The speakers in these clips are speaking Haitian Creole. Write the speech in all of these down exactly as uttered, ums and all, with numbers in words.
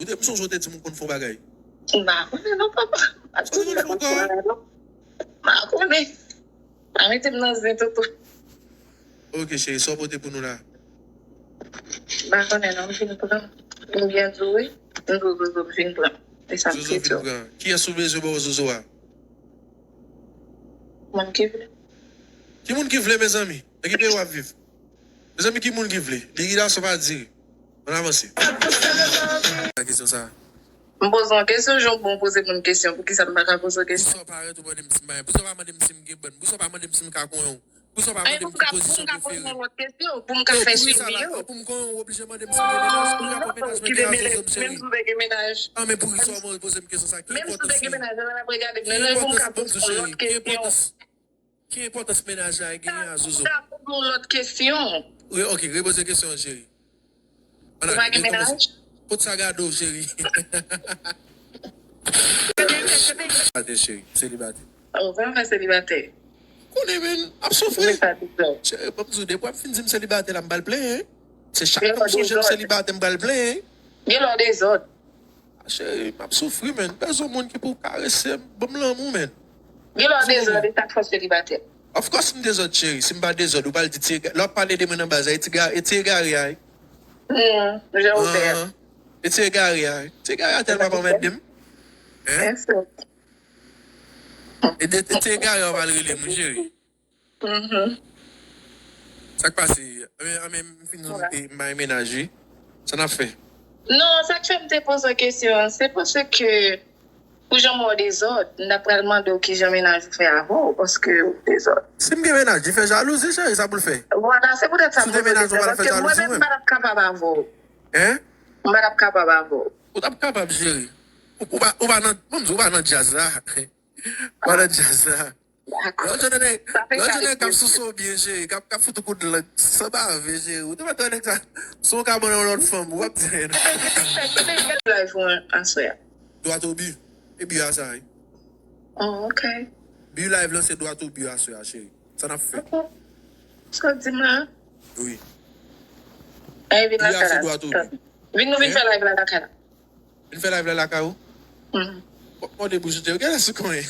Ou te, m sonje w te di m ou konn fè yon bagay. M pa konnen non, papa. M pa konnen non. M pa konnen. Pa mete m nan zen, toto. Ok, cheri, sa w pote pou nou la? M pa konnen non, m vin pran. M byen di w wi. M di w zozo, m vin pran. E sa m Zozo vin pran. Kiyès ou bezwen ba w zozo a? Moun ki vle. Ki moun ki vle, mezanmi? Nan ki peyi w ap viv? Mezanmi, ki moun ki vle? Li ki la, sa pa dire. Ann avanse. Sa kesyon sa. M poze yon kesyon, jan w bon poze moun kesyon. Poukisa m pa ka poze w kesyon? Poukisa w pa ret ou mande m si m pa gen? Poukisa w pa mande m si m gen bann? Poukisa w pa mande m si m ka konyen w? Poukisa w pa mande m ki pozisyon prefere? Pou m ka poze yon lòt kesyon, pou m ka fè swivi yo. Pou m konyen w, ou oblije mande m si m gen mennaj? Pou m ka pran mennaj, mwen gen a zozo m, cheri. Menm si w te gen mennaj. Ah, men poukisa w poze m kesyon sa? Ki enpòtans li? Menm si w te gen mennaj, lè n ap regade m nan zye, pou m ka poze yon lòt kesyon. Ki enpòtans mennaj la genyen a zozo? Sa pou yon lòt kesyon. Re- Ok, repoze kesyon an, cheri. Ou pa gen mennaj? Kot sa gade w, cheri? Selibatè, cheri, selibatè. Oh, kòman fè selibatè? Konnen, men, ap soufri. Cheri, ban m di w, depi w ap fin di m selibatè la, m pral plenyen. Se chak lè m sonje m selibatè, m pral plenyen. Gen lè w dezòd. Ah, cheri, m ap soufri, men. Bezwen moun ki pou karese m, ban m lanmou, men. Gen lè w dezòd, e sa k fè w selibatè. Of course, m dezòd, cheri. Si m pa dezòd, ou pral di ti ega-, lè w ap pale de mwen nan baz la, e ti ga-, e ti egare a, wi. Hmm, Jean Robert. Ah, e ti egare a, wi. Ti egare a tèlman pa anmède m. Hein? E de, e ti egare a w pral rele m, wi, cheri. Mhm. Sa k pase? Anben, anben, m fin di w m te, m pa gen mennaj, wi. Sa n ap fè? Non, sa k fè m te poze w kesyon an, se paske pou jan m wè w dezòd, m ta pral mande w kijan mennaj ou fè avè w, paske w dezòd. Si m gen mennaj, li fè jalouzi, cheri, sa pou l fè? Vwala, se poutèt sa m poze w kesyon, paske mwen menm, m pa t ap kapab avè w. Hein? M pa t ap kapab avè w. Ou t ap kapab, cheri. Ou, ou pa, ou pa nan, ban m di w, ou pa nan djaz la. Ou pa nan djaz la. Lè w jwenn nèg, lè w jwenn nèg k ap souse w byen, cheri, k ap, k ap fout ou kout lang san bave, cheri, ou te mèt wè nèg sa sou yon kabann yon lòt fanm, w ap di anyen. Live ou an aswè a? Dwat o bi. E bi a sa, wi. Oh, ok. Bi live lan se dwat o bi aswè a, cheri. Sa n ap fè? Ok. Sa w di m la? Wi. Vin lakay la. Vin, nou vin fè live la lakay la. Vin fè live la lakay ou? Mhm. Bon, mòde bouch ou, te gen lè sou konyen.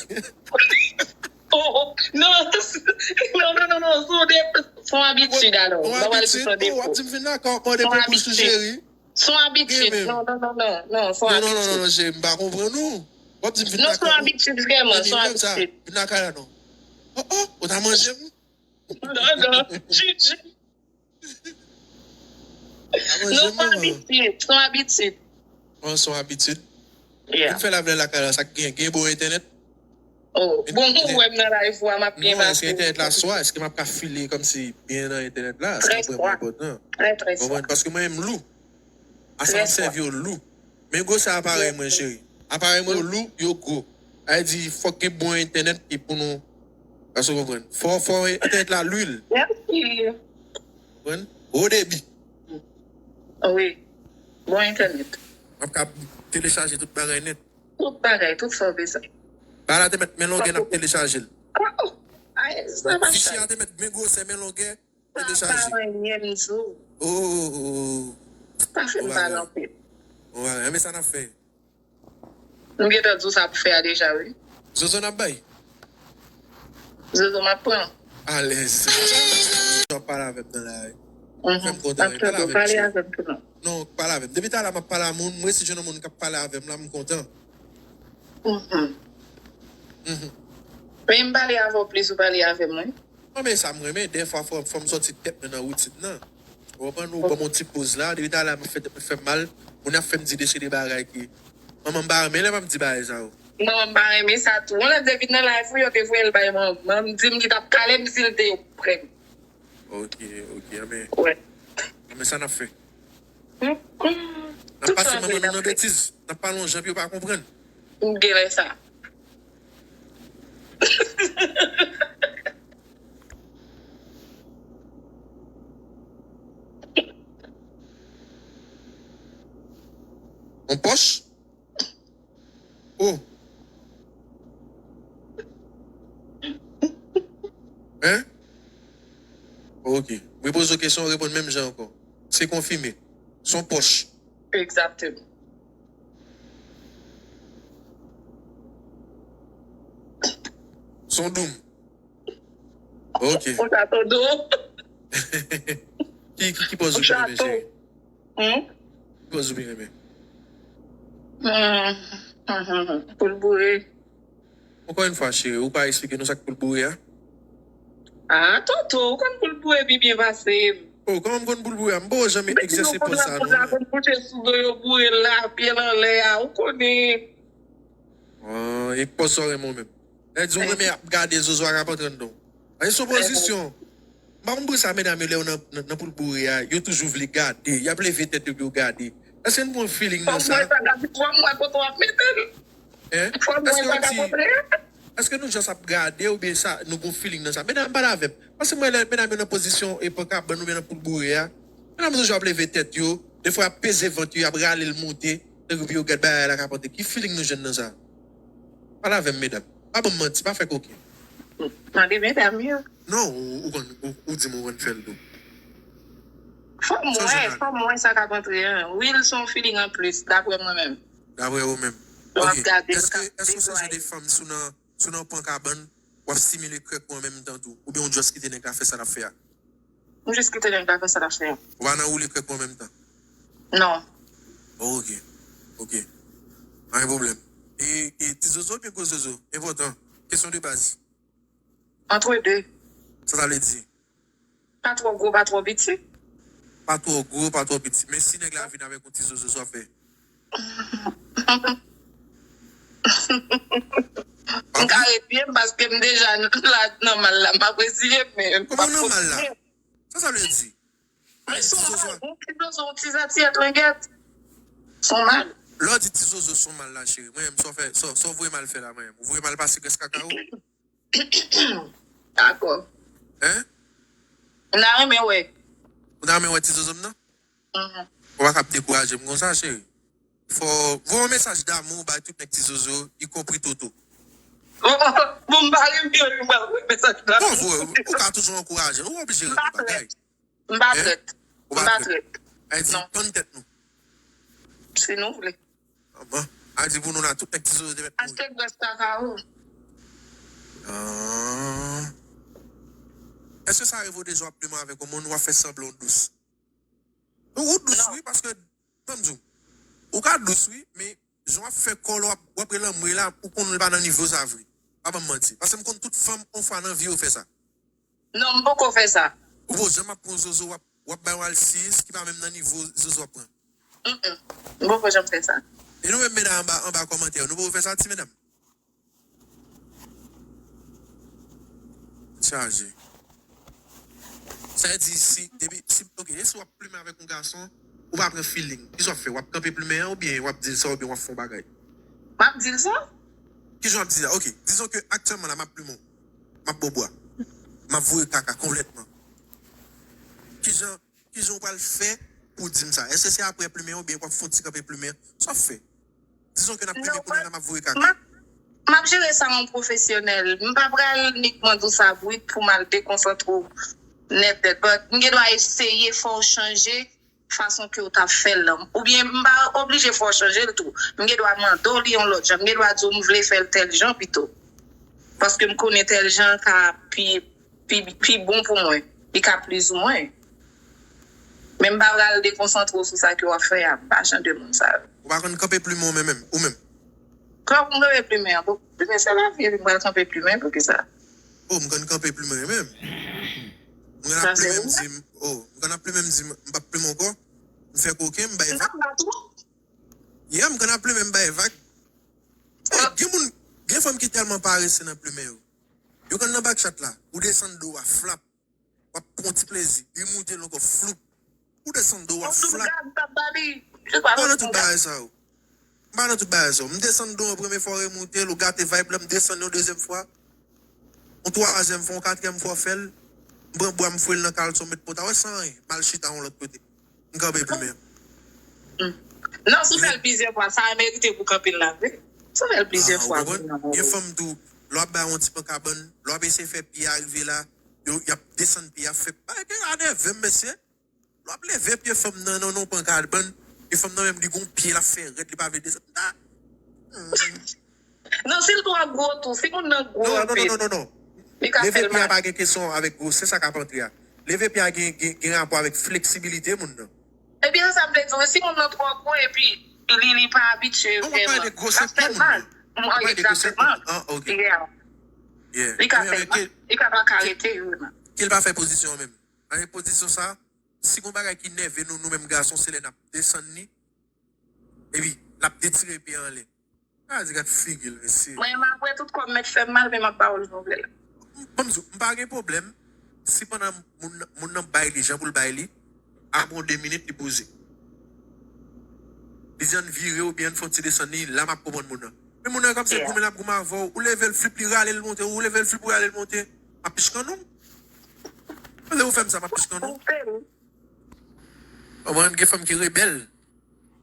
Oh, non, non, non, non, non, se yon de-, se yon abitid, alò. Yon abitid? Oh, w ap di m vin lakay ou, mòde pou bouch ou, cheri. Se yon abitid. Non, non, non, non, non, se yon abitid. Non, non, non, non, cheri, m pa konprann ou. W ap di m vin lakay ou. Non, se yon abitid, vrèman, se yon abitid. Vin lakay la, non. Oh, oh, ou ta manje m? Non, non, Gigi. Non, se yon abitid, se yon abitid. Oh, se yon abitid. Yeah. Vin fè live la lakay la, sa k gen, gen bon entènèt? Oh, bon, ou wè m nan live ou a, m ap byen pase. Non, èske entènèt la swa, èske m ap ka file kòmsi byen nan entènèt la? Sa vrèman enpòtan. Trè, trè swa. Konprann? Paske mwen menm lou. A sa m ap sèvi yo lou. Men gwosè aparèy mwen, cheri. Aparèy mwen yo lou, yo gwo. Sa vle di, fòk gen bon entènèt ki pou nou, èske w konprann? Fò, fò entènèt la lwil. Mèsi. Konprann? Wo debi. Wi. Bon entènèt. M ap ka telechaje tout bagay nèt. Tout bagay, tout sa w bezwen. Bagay la te mèt men longè, n ap telechaje l. Oh, oh. Ay, sa pa sa. Fichye a te mèt men gwosè, men longè. Sa pa anyen m di w. Oh, oh, oh, oh. Pa fè m pale anpil. Bon bagay. Bon bagay. Men sa n ap fè. M gentan di w sa pou fè a deja, wi. Zozo n ap bay? Zozo m ap pran. Alèz. W ap pale avè m nan la, wi. Mhm. Fè m kontan, wi. Pale avè m, cheri. Pale avè m tou, non. Non, pale avè m. Depi talè m ap pale a moun, m resi jwenn yon moun k ap pale avè m la, m kontan. Mhm. Mhm. Men m pale avè w plis ou pale avè m, wi. Mwen, men sa m renmen, dèfwa fò, fò m sòti tèt mwen nan woutin nan. Ou konprann? Ou ban m yon ti poz la, depi talè a m ap fè tèt mwen fè m mal, moun ap fè m di de se de bagay ki, manman m pa renmen lè m ap di bagay sa yo. Manman m pa renmen sa tou. Yon lè m te vin nan live ou, yo te voye l bay manman m, di m li t ap kale m si l te pran m. Ok, ok, anben. Wè. Anben, sa n ap fè? N ap pase manman nou nan betiz. N ap pale yon jan pou yo pa konprann. M gen lè sa. Yon pòch? Oh. Hein? Ok. Mwen poze w kesyon, w reponn menm jan ankò. Se konfime. Se yon pòch. Egzakteman. Ton doum. Ok. Ou ta ton doum. Ki, ki, ki pòz ou byen renmen, cheri? Hmm? Ki pòz ou byen renmen? Hmm. Pou l boure. Ankò yon fwa, cheri, ou pa eksplike nou sa k pou l boure a? Ah, Toto, ou konn pou l boure pi byen pase m. Oh, kòman m konn pou l boure a? M poko janm egzèse pòz sa, non, mwen. Konn kouche sou do yo, boure l la, pye l anlè a, ou konnen. Ah, e pòz sa w renmen w menm. Lè di w renmen ap gade zozo a k ap antre anndan w. Ay, se yon pozisyon. M pa konn pou sa, medam yo, lè yo nan, nan, nan pou l boure a, yo toujou vle gade. Y ap leve tèt yo pou yo gade. Èske n pran feeling nan sa? Fò m wè kote w ap mete l. Hein? Fò m wè sa k ap antre. Èske nou just ap gade oubyen sa, nou gon feeling nan sa? Medam, pale avè m. Paske mwen, lè medam yo nan pozisyon e pran kabann oubyen nan pou l boure a, medam toujou ap leve tèt yo. Defwa, y ap peze vant yo, y ap rale l monte. Tankou pou yo gad bagay la k ap antre. Ki feeling nou jwenn nan sa? Pale avè m, medam. Pa ban m manti, pa fè koken. Tande medam yo. Non, ou, ou konn, ou, ou di m ou konn fè l tou. Fò m wè, fò m wè sa k ap antre an. Wi, l se yon feeling anplis, daprè mwen menm. Daprè ou menm. Lè w ap gade l k ap deplwaye. Ok. Èske, èske w se jan de fanm, si w nan, si w nan pran kabann, w ap stimile krèk ou an menm tan tou? Oubyen w just kite nèg la fè sa l ap fè a? M jis kite nèg la fè sa l ap fè. Ou pa nan woule krèk ou an menm tan? Non. Ok. Ok. Pa gen pwoblèm. E, e ti zozo oubyen gwo zozo? Enpòtan. Kesyon de baz. Entre deux. Sa sa vle di? Pa twò gwo, pa twò piti. Pa twò gwo, pa twò piti. Men si nèg la vin avèk yon ti zozo, sa w ap fè? M ka ret byen paske m deja la nan mal la. M ap reziye m, men m p ap kontinye. Kòman nan mal la? Sa sa vle di? Men se yon mal, yon ti zozo, yon ti zatiyèt, lengèt. Se yon mal. Lè w di ti zozo se yon mal la, cheri, mwen menm, sa w fè, sa w, sa w voye mal fè la, mwen menm? Ou voye mal pase grès kaka ou? Dakò. Hein? M ta renmen wè. Ou ta renmen wè ti zozo m nan? Mhm. Ou pa ka ap dekouraje m konsa, cheri. Fò voye yon mesaj damou bay tout nèg ti zozo, ikonpri Toto. Bon, m pa renmen yo, m pa voye mesaj damou. Bon, voye, ou ka toujou ankouraje l, ou oblije renmen bagay. M pa trèt. Hein? Ou pa trèt. M pa trèt. Ay di, non. Pann tèt nou. Si nou vle. Ah bon? Ay di pou nou la, tout nèg ti zozo te mèt mouri. Achte grès kaka ou. Ah. Èske sa rive w deja w ap plimen avèk yon moun, w ap fè sanblan w dous? Ou, ou dous, wi, paske, ban m di w, ou ka dous, wi, men jan w ap fè kò w, w ap, w ap rele anmwe la, ou konn li pa nan nivo sa vre. Pa ban m manti. Paske m konn tout fanm, yon fwa nan vi yo fè sa. Non, m poko fè sa. Ou poko janm ap pran yon zozo, w ap, w ap bay yon alsis ki pa menm nan nivo zozo w ap pran. Mm, mm. M poko janm fè sa. E nou menm medam anba, anba kòmantè yo, nou poko fè sa, ti medam? Chaje. Sa vle di, si, depi, si, ok, e si w ap plimen avèk yon gason, ou pa pran feeling. Kisa w ap fè? W ap kanpe plimen an oubyen w ap di l sa oubyen w ap fè yon bagay? M ap di l sa. Kijan w ap di l la? Ok, dizon ke aktyèlman la, m ap plimen w. M ap bo bwa. M ap voye kaka konplètman. Kijan, kijan w pral fè pou w di m sa? Èske se apre plimen an oubyen w ap fè yon ti kanpe plimen an? Sa w ap fè? Dizon ke n ap plimen kounye a la, m ap voye kaka. M ap, m ap jere sa an pwofesyonèl. M pa pral nikman di w sa brit pou m al dekonsantre w nèt nèt. But m gen dwa eseye fè w chanje fason ke w t ap fè l lan. Oubyen m pa oblije fè w chanje l tou. M gen dwa mande w li yon lòt jan. M gen dwa di w m vle fè l tèl jan pito. Paske m konnen tèl jan ka pi pi, pi bon pou mwen. Li ka plizoumwen. Men m pa pral dekonsantre w sou sa ke w ap fè a. M pa jan de moun sa yo. Ou pa konn kanpe plimen w menm, menm, ou menm? Klòp m kanpe plimen an. Bon, plimen se lavi, epi m pral kanpe plimen, poukisa? Oh, m konn kanpe plimen menm. M konn ap plimen, m di, oh, m konn ap plimen, m di, m p ap plimen ankò. M fè koken, m bay vag. Yeah, m konn ap plimen, m bay vag. Hey, gen moun, gen fanm ki tèlman parese nan plimen yo. Yo konn nan bakchat la, ou desann do a, flap. W ap pran ti plezi, li moute l ankò, floup. Ou desann do a, flap. M pa nan tout bagay sa yo. M pa nan tout bagay sa yo. M desann do an premye fwa, w remoute l, ou gate vibe la, m desann yon dezyèm fwa. Yon twazyèm fwa, yon katriyèm fwa, w fè l. M pran bwa, m fouye l nan kalson, m met panta, w wè, san anyen, m al chita yon lòt kote. M kanpe plimen an. Non, si w fè l plizyè fwa, sa merite pou kanpe l la vre. Si w fè l plizyè fwa, ou konprann? Gen fanm tou, lè w ap bay yon ti pran kabann, lè w ap eseye fè pye a rive la, yo, y ap desann pye a, fè bagay a nève m, mesye. Lè w ap leve pye fanm nan, nan, nan yon pran kabann, e fanm nan menm, li gon pye, l ap fè rèd, li pa vle desann. Ah! Hmm. Non, si l twò gwo tou, si moun nan gwo Non, non, non, anpil, non, non, non. li ka fè Leve l pye a mal. Pa gen kesyon avèk gwosès sa k ap antre a. Leve pye a gen, gen, gen rapò avèk fleksibilite moun nan. Ebyen, sa m vle di, si moun nan twò gwo epi li, li pa abitye Non, mwen pale de vrèman, l gwosè ap fè kò l moun mal. nan. Mwen pale de gwosè kò Egzakteman. Moun. Ah, ok. Yeah. Yeah. Li ka Ebyen, fè l men mal. ke- Li ka pa ka rete vrèman. Ke l pa fè pozisyon menm. Nan pozisyon sa, si gon bagay ki nève nou, nou menm gason, se lè n ap desann li, epi l ap detire pye anlè. A, di gad figi l, mesye. Mwen, m ap wè tout kò m mèt fè m mal, men m ap ba w l jan w vle la. Bon, m di w, m pa gen pwoblèm. Si pandan moun, moun nan bay li, jan pou l bay li, apre yon de minit, li poze. Li di ann vire oubyen ann fè yon ti desann li, la m ap konprann moun nan. Men moun nan kòmsi Yeah. goumen l ap goumen avè w, ou leve l flip, li rale l monte, ou leve l flip, ou rale l monte. M ap pichkan non. Lè ou fè m sa, m ap pichkan non. Konprann, gen fanm ki rebèl.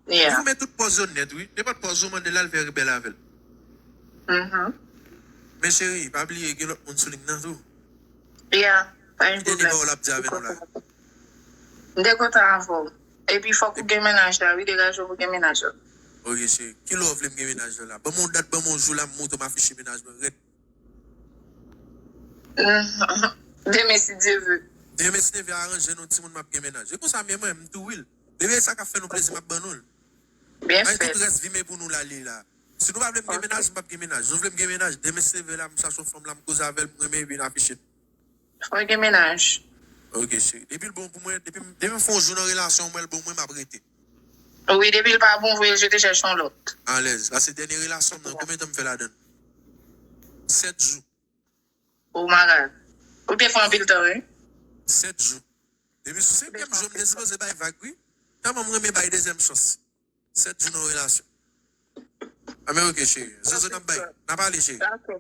Li Yeah. goumen tout pòz yo nèt, wi. Nenpòt pòz ou mande l, al fè rebèl avè l. Mhm. Men cheri, pa bliye gen lòt moun sou liy nan tou. Yeah. Pa gen Ki dènye pwoblèm. Pawòl ap di avè nou la? M te kontan avè w. Epi fòk ou gen mennaj la, wi, degaje w pou gen mennaj la. Ok, cheri. Ki lè w vle m gen mennaj la la? Ban m yon dat, ban m yon jou la, m montre w, m afiche mennaj mwen rèd. Mhm. Demen, si Dye vle. Demen, si Dye vle, aranje nou, timoun, m ap gen mennaj. E konsa, men mwen, m tou, wi. Depi sa k ap fè nou plezi, m ap ban nou l. Byen Ay, fèt. Tout rès vi men pou nou l ale la. Si nou pa vle m gen Ok. Mennaj, m p ap gen mennaj. Si nou vle m gen mennaj, demen, si Dye vle la, m chache yon fanm la, m koze avè l, m renmen, epi n afiche. Fò gen mennaj. Ok, cheri. Depi l bon pou mwen, depi, depi m fè yon jou nan relasyon mwen, l bon mwen, m ap rete. Wi, depi l pa bon, voye l jete, chèche yon lòt. Alèz. La, se dènye relasyon m nan. Konbyen tan m fè ladan l? Sèt jou. Oh my God. Ou te fè anpil tan, wi. Sèt jou. Depi sou senkyèm jou, m te sipoze bay vag, wi. Tèlman m renmen bay dezyèm chans. Sèt jou nan relasyon. A, men ok, cheri. Zozo, n ap bay. N ap pale, cheri. Dakò.